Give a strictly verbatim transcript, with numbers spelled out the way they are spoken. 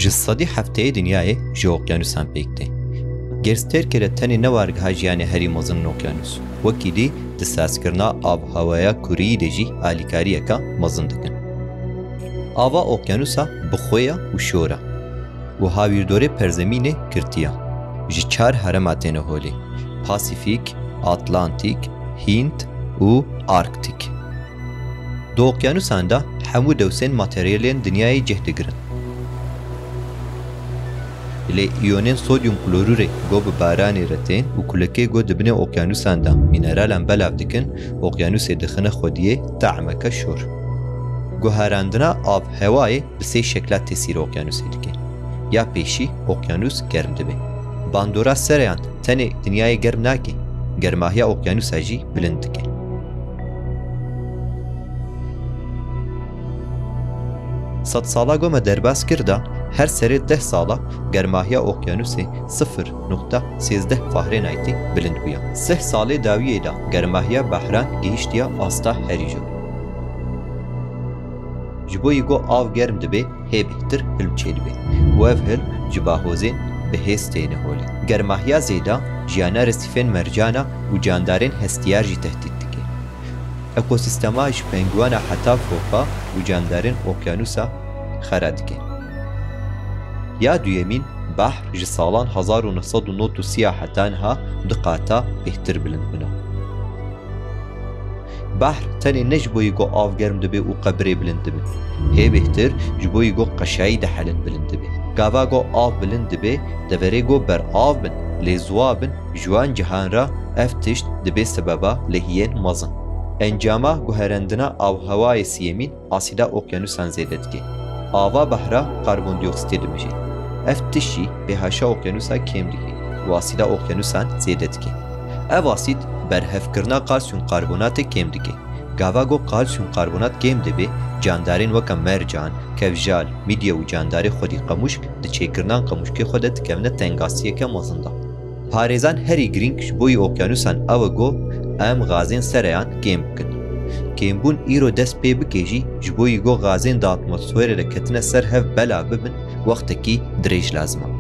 Ji sedî hefteyê dinyayê ji okyanusan pêk tê. Gerstêrkê re tenê ne wargeha jiyanê herî mezin in okyanus. Wekî dî di sazkirina avhewaya kurî de jî alîkariyeke mezin dikin. Ava okyanusa bi xwe ya û şor e û hawîrdorê perzemînê girtiya. Ji çar herema têne holê: Pasîfîk, Atlantîk, Hînd û Arktîk. Di okyanusan de hemû dewsên materyalên dinyayê cih digirin. Lê îyonên sodyum klorûrê go bi baranê re tên û kulekê go di binê okyanusan de mîneralan belav dikin, okyanusê dixine xwediyê te'meke şor. Guherandina av hewayê bi sê şekla tesîrê okyanusê dike. Ya pêşî, okyanus germ dibe. Bandora sereyan tenê dinyayê germ nake, germahiya okyanusa jî bilind dike. Sedsala go me derbas kir de, her serê deh sala germahiya okyanusê sifir nokta sêzdeh Fahrenheitê bilind bûya. Sih salê dawiyê de germahiya behran gihiştiya asta herî jor. Ji bo yî go av germ dibe, hê bêhtir hilm çêdibe û ev hilm ji bahozên bi hêz têne holê. Germahiya zêde jiyana resîfên mercana û candarên hestiyar jî tehdît dike. Ekosîstema ji penguana heta foka û candarên okyanusa xera dike. Ya duyemîn, behr ji salan hezar û neh sed û nod û sî heta niha du qata bêhtir bilind bûna. Behr tenê ne ji bo yî go av germ dibe û qebirê bilind dibe. Hê bêhtir ji bo yî go qeşayî dihelin bilind dibe. Gava go av bilind dibe, deverê go ber av bin, lê ziwa bin, ji wan cihan re ev tişt dibe sebeba lehiyên mezin. Encama guherandina avhewayê siyemîn asîda okyanusan zêde dike. Ava behra karbondioksitê dimije. Ev tişt jî pH-a okyanusa kêm dike û asîda okyanusan zêde dike. Ev asîd berhevkirina kalsiyum karbonatê kêm dike. Gava go kalsiyum karbonat kêm dibe, candarên weke mercan, kevjal, midye û candarê xwedî qemûşk di çêkirina qemûşkê xwe de dikevine tengasiyeke mezin de. Parêzan herî girîng ji bo yî okyanusan ew e go em gazên sereyan kêm bikin. Kêmbûn îro dest pê bike jî, ji bo yî go gazên di atmosferê de ketine ser hev belav bibin, wextekî dirêj lazim e.